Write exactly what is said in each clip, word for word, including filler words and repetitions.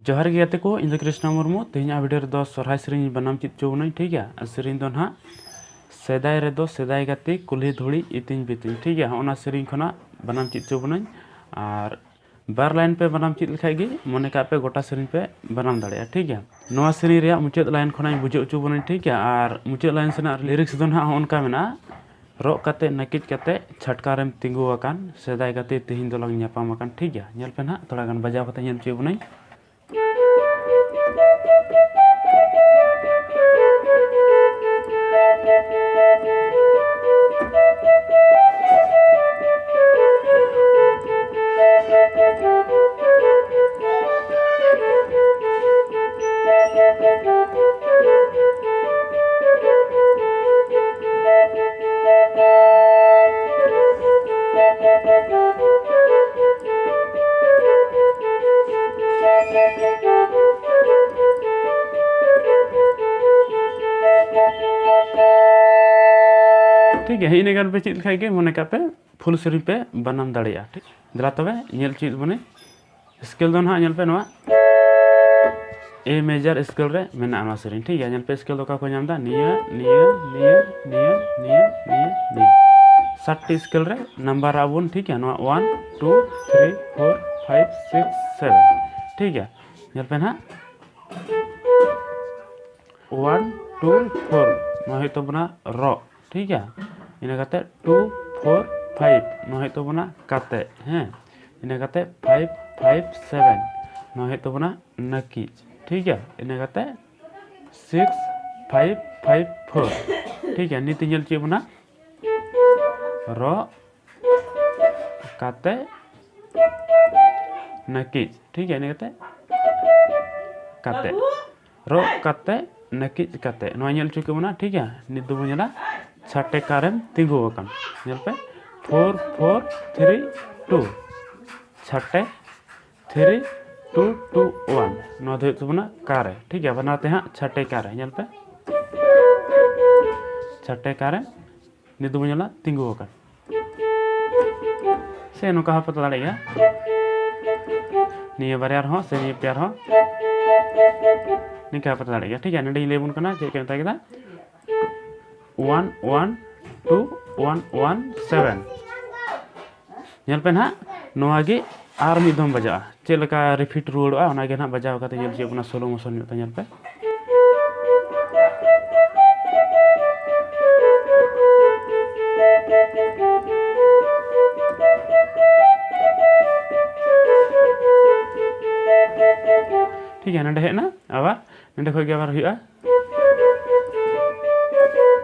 ᱡᱚᱦᱟᱨ ᱜᱮ ᱜᱟᱛᱮ ᱠᱚ, ᱤᱧ ᱫᱚ ᱠᱨᱤᱥᱱᱟ ᱢᱩᱨᱢᱩ᱾ ᱛᱮᱦᱮᱧᱟᱜ ᱵᱷᱤᱰᱤᱭᱳ ᱨᱮᱫᱚ ᱥᱚᱨᱦᱟᱭ ᱥᱮᱨᱮᱧ ᱵᱟᱱᱟᱢ ᱪᱮᱫ ᱦᱚᱪᱚ ᱵᱚᱱᱟᱹᱧ, ᱴᱷᱤᱠ ᱜᱮᱭᱟ? ᱟᱨ ᱥᱮᱨᱮᱧ ᱫᱚ ᱱᱟᱦᱟᱜ ᱥᱮᱫᱟᱭ ᱨᱮᱫᱚ ᱥᱮᱫᱟᱭ ᱜᱟᱛᱮ ᱠᱩᱞᱦᱤ ᱫᱷᱩᱲᱤ ᱤᱛᱤᱧ ᱵᱤᱛᱤᱧ, ᱴᱷᱤᱠ ᱜᱮᱭᱟ? ᱦᱚᱸᱜᱼᱚ ᱱᱟ ᱥᱮᱨᱮᱧ ᱠᱷᱚᱱᱟᱜ ᱵᱟᱱᱟᱢ ᱪᱮᱫ ᱦᱚᱪᱚ ᱵᱚᱱᱟᱹᱧ᱾ ᱟᱨ ᱵᱟᱨ ᱞᱟᱭᱤᱱ ᱯᱮ ᱵᱟᱱᱟᱢ ᱪᱮᱫ ᱞᱮᱠᱷᱟᱡ ᱜᱮ, ᱢᱚᱱᱮ ᱠᱟᱜ ᱯᱮ ᱜᱚᱴᱟ ᱥᱮᱨᱮᱧ ᱯᱮ ᱵᱟᱱᱟᱢ ᱫᱟᱲᱮᱭᱟᱜᱼᱟ, ᱴᱷᱤᱠ ᱜᱮᱭᱟ? ᱱᱚᱣᱟ ᱥᱮᱨᱮᱧ ᱨᱮᱭᱟᱜ ᱢᱩᱪᱟᱹᱫ ᱞᱟᱭᱤᱱ ᱠᱷᱚᱱᱟᱜ ᱤᱧ ᱵᱩᱡᱷᱟᱹᱣ ᱦᱚᱪᱚ ᱵᱚᱱᱟᱹᱧ, ᱴᱷᱤᱠ ᱜᱮᱭᱟ? ᱟᱨ ᱢᱩᱪᱟᱹᱫ ᱞᱟᱭᱤᱱ ᱥᱮᱱᱟᱜ ᱞᱤᱨᱤᱠᱥ ᱫᱚ ᱱᱟᱦᱟᱜ ᱦᱚᱸᱜᱼᱚ ᱱᱚᱝᱠᱟ ᱢᱮᱱᱟᱜᱼᱟ: ᱨᱚᱜ ᱠᱟᱛᱮ ᱱᱟᱹᱠᱤᱡ ᱠᱟᱛᱮ ᱪᱷᱟᱴᱠᱟ ᱨᱮᱢ ᱛᱤᱸᱜᱩ ᱟᱠᱟᱱ, ᱥᱮᱫᱟᱭ ᱜᱟᱛᱮ ᱛᱮᱦᱮᱧ ᱫᱚᱞᱟᱝ ᱧᱟᱯᱟᱢ ᱟᱠᱟᱱ, ᱴᱷᱤᱠ ᱜᱮᱭᱟ? ᱧᱮᱞ ᱯᱮ ᱱᱟᱦᱟᱜ, ᱛᱷᱚᱲᱟ ᱜᱟᱱ ᱵᱟᱡᱟᱣ ᱠᱟᱛᱮ ᱧᱮᱞ ᱦᱚᱪᱚᱭᱮᱫ ᱵᱚᱱᱟᱹᱧ᱾ ᱴᱷᱤᱠ ᱜᱮᱭᱟ, ᱤᱱᱟᱹ ᱜᱟᱱ ᱯᱮ ᱪᱮᱫ ᱞᱮᱠᱷᱟᱡ ᱜᱮ, ᱢᱚᱱᱮ ᱠᱟᱜ ᱯᱮ ᱯᱷᱩᱞ ᱥᱮᱨᱮᱧ ᱯᱮ ᱵᱟᱱᱟᱢ ᱫᱟᱲᱮᱭᱟᱜᱼᱟ, ᱴᱷᱤᱠ? ᱫᱮᱞᱟ ᱛᱚᱵᱮ ᱧᱮᱞ ᱦᱚᱪᱚᱭᱮᱫ ᱵᱚᱱᱟᱹᱧ᱾ ᱥᱠᱮᱞ ᱫᱚ ᱱᱟᱦᱟᱜ ᱧᱮᱞ ᱯᱮ, ᱱᱚᱣᱟ ᱮ ᱢᱮᱡᱟᱨ ᱥᱠᱮᱞ ᱨᱮ ᱢᱮᱱᱟᱜᱼᱟ ᱱᱚᱣᱟ ᱥᱮᱨᱮᱧ, ᱴᱷᱤᱠ ᱜᱮᱭᱟ? ᱧᱮᱞ ᱯᱮ, ᱥᱠᱮᱞ ᱫᱚ ᱚᱠᱟ ᱠᱚ ᱧᱟᱢ ᱮᱫᱟ? ᱱᱤᱭᱟᱹ, ᱱᱤᱭᱟᱹ, ᱱᱤᱭᱟᱹ, ᱱᱤᱭᱟᱹ, ᱱᱤᱭᱟᱹ, ᱱᱤᱭᱟᱹ, ᱱᱤᱭᱟᱹ᱾ ᱥᱟᱛᱴᱤ ᱥᱠᱮᱞ ᱨᱮ ᱱᱟᱢᱵᱟᱨ ᱟᱵᱚᱱ, ᱴᱷᱤᱠ ᱜᱮᱭᱟ? ᱱᱚᱣᱟ one, two, three, four, five, six, seven, ᱴᱷᱤᱠ ᱜᱮᱭᱟ? ᱧᱮᱞ ᱯᱮ ᱱᱟᱦᱟᱜ, ᱚᱣᱟᱱ, ᱴᱩ, ᱯᱷᱳᱨ, ᱱᱚᱣᱟ ᱦᱩᱭᱩᱜ ᱛᱟᱵᱚᱱᱟ ᱨᱚᱜ, ᱴᱷᱤᱠ ᱜᱮᱭᱟ? ᱤᱱᱟᱹ ᱠᱟᱛᱮ ᱴᱩ, ᱯᱷᱳᱨ, ᱯᱷᱟᱭᱤᱵᱷ, ᱱᱚᱣᱟ ᱦᱩᱭᱩᱜ ᱛᱟᱵᱚᱱᱟ ᱠᱟᱛᱮ, ᱦᱮᱸ? ᱤᱱᱟᱹ ᱠᱟᱛᱮ ᱯᱷᱟᱭᱤᱵᱷ, ᱯᱷᱟᱭᱤᱵᱷ, ᱥᱮᱵᱷᱮᱱ, ᱱᱚᱣᱟ ᱦᱩᱭᱩᱜ ᱛᱟᱵᱚᱱᱟ ᱱᱟᱹᱠᱤᱡ, ᱴᱷᱤᱠ ᱜᱮᱭᱟ? ᱤᱱᱟᱹ ᱠᱟᱛᱮ ᱥᱤᱠᱥ, ᱯᱷᱟᱭᱤᱵᱷ, ᱯᱷᱟᱭᱤᱵᱷ, ᱯᱷᱳᱨ, ᱴᱷᱤᱠ ᱜᱮᱭᱟ? ᱱᱤᱛ ᱧᱮᱞ ᱦᱚᱪᱚᱭᱮᱫ ᱵᱚᱱᱟ ᱨᱚᱜ ᱠᱟᱛᱮ ᱱᱟᱹᱠᱤᱡ, ᱴᱷᱤᱠ ᱜᱮᱭᱟ? ᱤᱱᱟᱹ ᱠᱟᱛᱮ ᱠᱟᱛᱮ, ᱨᱚᱜ ᱠᱟᱛᱮ ᱱᱟᱹᱠᱤᱡ ᱠᱟᱛᱮ, ᱱᱚᱣᱟ ᱧᱮᱞ ᱦᱚᱪᱚ ᱠᱮᱫ ᱵᱚᱱᱟ, ᱴᱷᱤᱠ ᱜᱮᱭᱟ? ᱱᱤᱛ ᱫᱚᱵᱚᱱ ᱧᱮᱞᱟ ᱪᱷᱟᱴᱮ ᱠᱟᱨᱮᱢ ᱛᱤᱸᱜᱩ ᱟᱠᱟᱱ᱾ ᱧᱮᱞ ᱯᱮ, ᱯᱷᱳᱨ, ᱯᱷᱳᱨ, ᱛᱷᱨᱤ, ᱴᱩ, ᱪᱷᱟᱴᱮ, ᱛᱷᱨᱤ, ᱴᱩ, ᱴᱩ, ᱚᱣᱟᱱ᱾ ᱱᱚᱣᱟ ᱫᱚ ᱦᱩᱭᱩᱜ ᱛᱟᱵᱚᱱᱟ ᱠᱟᱨᱮ, ᱴᱷᱤᱠ ᱜᱮᱭᱟ? ᱵᱟᱱᱟᱨ ᱛᱮ ᱦᱟᱸᱜ ᱪᱷᱟᱴᱮ ᱠᱟᱨᱮ, ᱧᱮᱞ ᱯᱮ, ᱪᱷᱟᱴᱮ ᱠᱟᱨᱮ᱾ ᱱᱤᱛ ᱫᱚᱵᱚᱱ ᱧᱮᱞᱟ ᱛᱤᱸᱜᱩ ᱟᱠᱟᱱ᱾ ᱥᱮ ᱱᱚᱝᱠᱟ ᱦᱚᱸ ᱯᱮ ᱫᱟᱲᱮᱭᱟᱜ ᱜᱮᱭᱟ᱾ ᱱᱤᱭᱟᱹ ᱵᱟᱨᱭᱟ ᱨᱮᱦᱚᱸ ᱥᱮ ᱱᱤᱭᱟᱹ ᱯᱮᱭᱟ ᱨᱮᱦᱚᱸ ᱱᱤᱝᱠᱟ ᱯᱮ ᱫᱟᱲᱮᱭᱟᱜ ᱜᱮᱭᱟ᱾ ᱴᱷᱤᱠ ᱜᱮᱭᱟ, ᱱᱚᱸᱰᱮᱧ ᱞᱟᱹᱭ ᱟᱵᱚᱱ ᱠᱟᱱᱟ ᱪᱮᱫ ᱠᱚ ᱢᱮᱛᱟᱭ ᱠᱮᱫᱟ, one one two one one seven. ᱧᱮᱞ ᱯᱮ ᱱᱟᱦᱟᱜ, ᱱᱚᱣᱟ ᱜᱮ ᱟᱨ ᱢᱤᱫ ᱫᱷᱚᱢ ᱵᱟᱡᱟᱜᱼᱟ᱾ ᱪᱮᱫ ᱞᱮᱠᱟ ᱨᱤᱯᱤᱴ ᱨᱩᱣᱟᱹᱲᱚᱜᱼᱟ, ᱚᱱᱟ ᱜᱮ ᱱᱟᱦᱟᱜ ᱵᱟᱡᱟᱣ ᱠᱟᱛᱮ ᱧᱮᱞ ᱦᱚᱪᱚᱭᱮᱫ ᱵᱚᱱᱟ, ᱥᱞᱳ ᱢᱳᱥᱚᱱ ᱧᱚᱜ ᱛᱮ ᱧᱮᱞ ᱯᱮ᱾ ᱴᱷᱤᱠ ᱜᱮᱭᱟ, ᱱᱚᱸᱰᱮ ᱦᱮᱡ ᱮᱱᱟ, ᱟᱵᱟᱨ ᱱᱚᱸᱰᱮ ᱠᱷᱚᱡ ᱜᱮ ᱟᱵᱟᱨ ᱦᱩᱭᱩᱜᱼᱟ᱾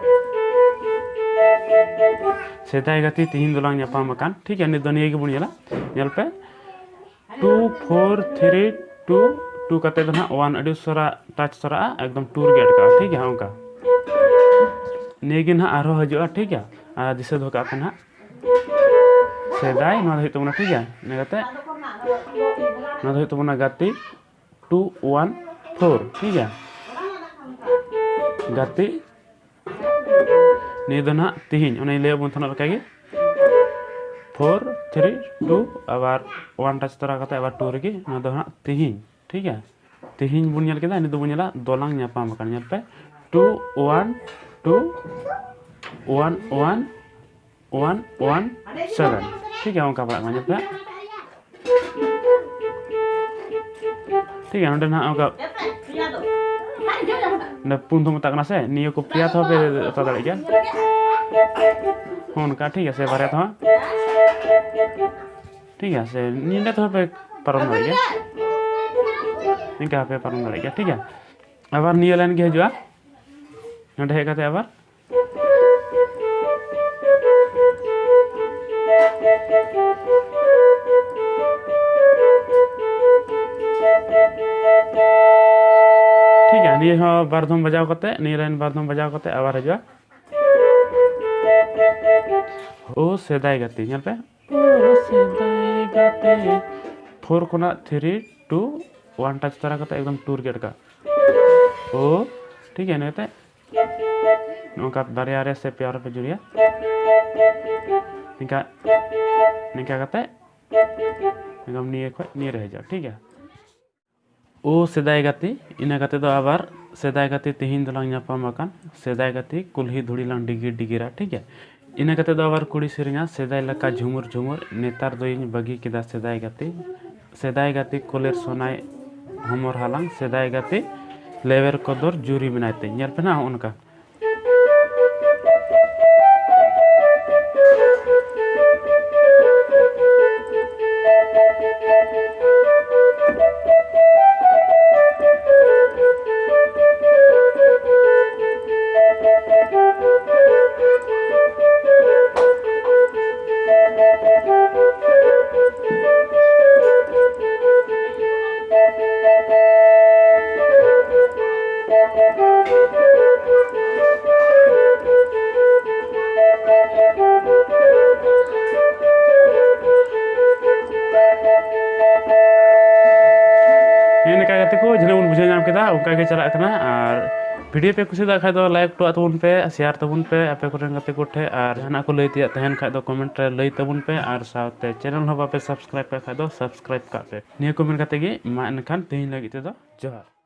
ᱥᱮᱫᱟᱭ ᱜᱟᱛᱮ ᱛᱤᱦᱤᱧ ᱫᱚᱞᱟᱝ ᱧᱟᱯᱟᱢ ᱟᱠᱟᱱ᱾ ᱴᱷᱤᱠ ᱜᱮᱭᱟ, ᱱᱤᱛ ᱫᱚ ᱱᱤᱭᱟᱹ ᱜᱮᱵᱚᱱ ᱧᱮᱞᱟ᱾ ᱧᱮᱞ ᱯᱮ, two four three two, two ᱠᱟᱛᱮ ᱫᱚ ᱱᱟᱦᱟᱜ ᱚᱣᱟᱱ ᱟᱹᱰᱤ ᱩᱥᱟᱹᱨᱟ ᱴᱟᱪ ᱛᱚᱨᱟᱜᱼᱟ, ᱮᱠᱫᱚᱢ ᱴᱩ ᱨᱮᱜᱮ ᱟᱴᱠᱟᱜᱼᱟ᱾ ᱴᱷᱤᱠ ᱜᱮᱭᱟ, ᱚᱱᱠᱟ ᱱᱤᱭᱟᱹ ᱜᱮ ᱱᱟᱦᱟᱜ ᱟᱨᱦᱚᱸ ᱦᱤᱡᱩᱜᱼᱟ᱾ ᱴᱷᱤᱠ ᱜᱮᱭᱟ, ᱟᱨ ᱫᱤᱥᱟᱹ ᱫᱚᱦᱚ ᱠᱟᱜ ᱯᱮ ᱱᱟᱦᱟᱜ, ᱥᱮᱫᱟᱭ ᱱᱚᱣᱟ ᱫᱚ ᱦᱩᱭᱩᱜ ᱛᱟᱵᱚᱱᱟ᱾ ᱴᱷᱤᱠ ᱜᱮᱭᱟ, ᱤᱱᱟᱹ ᱠᱟᱛᱮ ᱱᱚᱣᱟ ᱫᱚ ᱦᱩᱭᱩᱜ ᱛᱟᱵᱚᱱᱟ ᱜᱟᱛᱮ ᱴᱩ ᱚᱣᱟᱱ ᱯᱷᱳᱨ᱾ ᱴᱷᱤᱠ ᱜᱮᱭᱟ, ᱜᱟᱛᱮ ᱱᱤᱭᱟᱹ ᱫᱚ ᱱᱟᱦᱟᱜ ᱛᱤᱦᱤᱧ ᱚᱱᱮᱧ ᱞᱟᱹᱭᱟᱫ ᱵᱚᱱ ᱛᱟᱦᱮᱱᱟ ᱞᱮᱠᱟ ᱜᱮ, ᱯᱷᱳᱨ ᱛᱷᱨᱤ ᱴᱩ, ᱟᱵᱟᱨ ᱚᱣᱟᱱ ᱴᱟᱪ ᱛᱚᱨᱟ ᱠᱟᱛᱮ ᱟᱵᱟᱨ ᱴᱩ ᱨᱮᱜᱮ᱾ ᱱᱚᱣᱟ ᱫᱚ ᱱᱟᱦᱟᱜ ᱛᱤᱦᱤᱧ᱾ ᱴᱷᱤᱠ ᱜᱮᱭᱟ, ᱛᱤᱦᱤᱧ ᱵᱚᱱ ᱧᱮᱞ ᱠᱮᱫᱟ, ᱱᱤᱛ ᱫᱚᱵᱚᱱ ᱧᱮᱞᱟ ᱫᱚᱞᱟᱝ ᱧᱟᱯᱟᱢ ᱟᱠᱟᱱ᱾ ᱧᱮᱞ ᱯᱮ, two one two one one one one seven. ᱴᱷᱤᱠ ᱜᱮᱭᱟ, ᱚᱱᱠᱟ ᱯᱟᱲᱟᱜ ᱠᱟᱱᱟ᱾ ᱧᱮᱞ ᱯᱮ, ᱴᱷᱤᱠ ᱜᱮᱭᱟ, ᱱᱚᱸᱰᱮ ᱱᱟᱦᱟᱜ ᱚᱱᱠᱟ ᱱᱚᱸᱰᱮ ᱯᱩᱱ ᱫᱷᱚᱢ ᱢᱮᱛᱟᱜ ᱠᱟᱱᱟ ᱥᱮ, ᱱᱤᱭᱟᱹ ᱠᱚ ᱯᱮᱭᱟ ᱛᱮᱦᱚᱸ ᱯᱮ ᱦᱟᱛᱟᱣ ᱫᱟᱲᱮᱭᱟᱜ ᱜᱮᱭᱟ᱾ ᱦᱚᱸ, ᱚᱱᱠᱟ ᱴᱷᱤᱠ ᱜᱮᱭᱟ ᱥᱮ, ᱵᱟᱨᱭᱟ ᱛᱮᱦᱚᱸ᱾ ᱴᱷᱤᱠ ᱜᱮᱭᱟ ᱥᱮ, ᱱᱤᱭᱟᱹ ᱛᱮᱦᱚᱸ ᱯᱮ ᱯᱟᱨᱚᱢ ᱫᱟᱲᱮᱭᱟᱜ ᱜᱮᱭᱟ, ᱱᱤᱝᱠᱟ ᱦᱚᱸ ᱯᱮ ᱯᱟᱨᱚᱢ ᱫᱟᱲᱮᱭᱟᱜ ᱜᱮᱭᱟ᱾ ᱴᱷᱤᱠ ᱜᱮᱭᱟ, ᱟᱵᱟᱨ ᱱᱤᱭᱟᱹ ᱞᱟᱭᱤᱱ ᱜᱮ ᱦᱤᱡᱩᱜᱼᱟ᱾ ᱱᱚᱸᱰᱮ ᱦᱮᱡ ᱠᱟᱛᱮ ᱟᱵᱟᱨ ᱴᱷᱤᱠ ᱜᱮᱭᱟ, ᱱᱤᱭᱟᱹ ᱦᱚᱸ ᱵᱟᱨ ᱫᱷᱚᱢ ᱵᱟᱡᱟᱣ ᱠᱟᱛᱮ, ᱱᱤᱭᱟᱹ ᱞᱟᱭᱤᱱ ᱵᱟᱨ ᱫᱷᱚᱢ ᱵᱟᱡᱟᱣ ᱠᱟᱛᱮ ᱟᱵᱟᱨ ᱦᱤᱡᱩᱜᱼᱟ᱾ ᱳ ᱥᱮᱫᱟᱭ ᱜᱟᱛᱮ, ᱧᱮᱞ ᱯᱮ, ᱳ ᱥᱮᱫᱟᱭ ᱜᱟᱛᱮ᱾ ᱯᱷᱳᱨ ᱠᱷᱚᱱᱟᱜ ᱛᱷᱨᱤ ᱴᱩ ᱚᱣᱟᱱ ᱴᱟᱪ ᱛᱚᱨᱟ ᱠᱟᱛᱮ ᱮᱠᱫᱚᱢ ᱴᱩ ᱨᱮᱜᱮ ᱟᱴᱠᱟᱜᱼᱟ᱾ ᱳ, ᱴᱷᱤᱠ ᱜᱮᱭᱟ, ᱤᱱᱟᱹ ᱠᱟᱛᱮ ᱱᱚᱝᱠᱟ ᱵᱟᱨᱭᱟ ᱨᱮ ᱥᱮ ᱯᱮᱭᱟ ᱨᱮᱯᱮ ᱡᱩᱲᱤᱭᱟ᱾ ᱱᱤᱝᱠᱟ, ᱱᱤᱝᱠᱟ ᱠᱟᱛᱮ ᱱᱟᱜᱟᱢ ᱱᱤᱭᱟᱹ ᱠᱷᱚᱡ ᱱᱤᱭᱟᱹ ᱨᱮ ᱦᱤᱡᱩᱜᱼᱟ, ᱴᱷᱤᱠ ᱜᱮᱭᱟ᱾ ᱳ ᱥᱮᱫᱟᱭ ᱜᱟᱛᱮ, ᱤᱱᱟᱹ ᱠᱟᱛᱮ ᱫᱚ ᱟᱵᱟᱨ ᱥᱮᱫᱟᱭ ᱜᱟᱛᱮ ᱛᱮᱦᱮᱧ ᱫᱚᱞᱟᱝ ᱧᱟᱯᱟᱢ ᱟᱠᱟᱱ, ᱥᱮᱫᱟᱭ ᱜᱟᱛᱮ ᱠᱩᱞᱦᱤ ᱫᱷᱩᱲᱤ ᱞᱟᱝ ᱰᱤᱜᱤᱨ ᱰᱤᱜᱤᱨᱟ, ᱴᱷᱤᱠ ᱜᱮᱭᱟ᱾ ᱤᱱᱟᱹ ᱠᱟᱛᱮ ᱫᱚ ᱟᱵᱟᱨ ᱠᱩᱲᱤ ᱥᱮᱨᱮᱧᱟ, ᱥᱮᱫᱟᱭ ᱞᱮᱠᱟ ᱡᱷᱩᱢᱩᱨ ᱡᱷᱩᱢᱩᱨ, ᱱᱮᱛᱟᱨ ᱫᱚᱧ ᱵᱟᱹᱜᱤ ᱠᱮᱫᱟ ᱥᱮᱫᱟᱭ ᱜᱟᱛᱮ, ᱥᱮᱫᱟᱭ ᱜᱟᱛᱮ ᱠᱚᱞᱮᱨ ᱥᱚᱱᱟᱭ ᱦᱚᱢᱚᱨ ᱦᱟᱞᱟᱝ, ᱥᱮᱫᱟᱭ ᱜᱟᱛᱮ ᱞᱮᱣᱮᱨ ᱠᱚᱫᱚᱨ ᱡᱩᱨᱤ ᱢᱮᱱᱟᱭ ᱛᱮ᱾ ᱧᱮᱞ ᱯᱮ ᱱᱟᱦᱟᱜ ᱦᱚᱸᱜᱼᱚ ᱱᱚᱝᱠᱟ᱾ ᱦᱮᱸ, ᱱᱚᱝᱠᱟ ᱠᱟᱛᱮ ᱠᱚ ᱡᱟᱹᱱᱤᱡ ᱵᱚᱱ ᱵᱩᱡᱷᱟᱹᱣ ᱧᱟᱢ ᱠᱮᱫᱟ, ᱚᱱᱠᱟ ᱜᱮ ᱪᱟᱞᱟᱜ ᱠᱟᱱᱟ᱾ ᱟᱨ video ᱯᱮ ᱠᱩᱥᱤᱭᱟᱜ ᱠᱷᱟᱡ ᱫᱚ like ᱦᱚᱴᱚᱣᱟᱜ ᱛᱟᱵᱚᱱ ᱯᱮ, share ᱛᱟᱵᱚᱱ ᱯᱮ ᱟᱯᱮ ᱠᱚᱨᱮᱱ ᱜᱟᱛᱮ ᱠᱚ ᱴᱷᱮᱱ, ᱟᱨ ᱡᱟᱦᱟᱱᱟᱜ ᱠᱚ ᱞᱟᱹᱭ ᱛᱮᱭᱟᱜ ᱛᱟᱦᱮᱱ ᱠᱷᱟᱡ ᱫᱚ comment ᱨᱮ ᱞᱟᱹᱭ ᱛᱟᱵᱚᱱ ᱯᱮ, ᱟᱨ ᱥᱟᱶᱛᱮ channel ᱦᱚᱸ ᱵᱟᱯᱮ subscribe ᱠᱟᱜ ᱠᱷᱟᱡ ᱫᱚ subscribe ᱠᱟᱜ ᱯᱮ᱾ ᱱᱤᱭᱟᱹ ᱠᱚ ᱢᱮᱱ ᱠᱟᱛᱮ ᱜᱮ ᱢᱟ ᱮᱱᱠᱷᱟᱱ ᱛᱮᱦᱮᱧ ᱞᱟᱹᱜᱤᱫ ᱛᱮᱫᱚ ᱡᱚᱦᱟᱨ᱾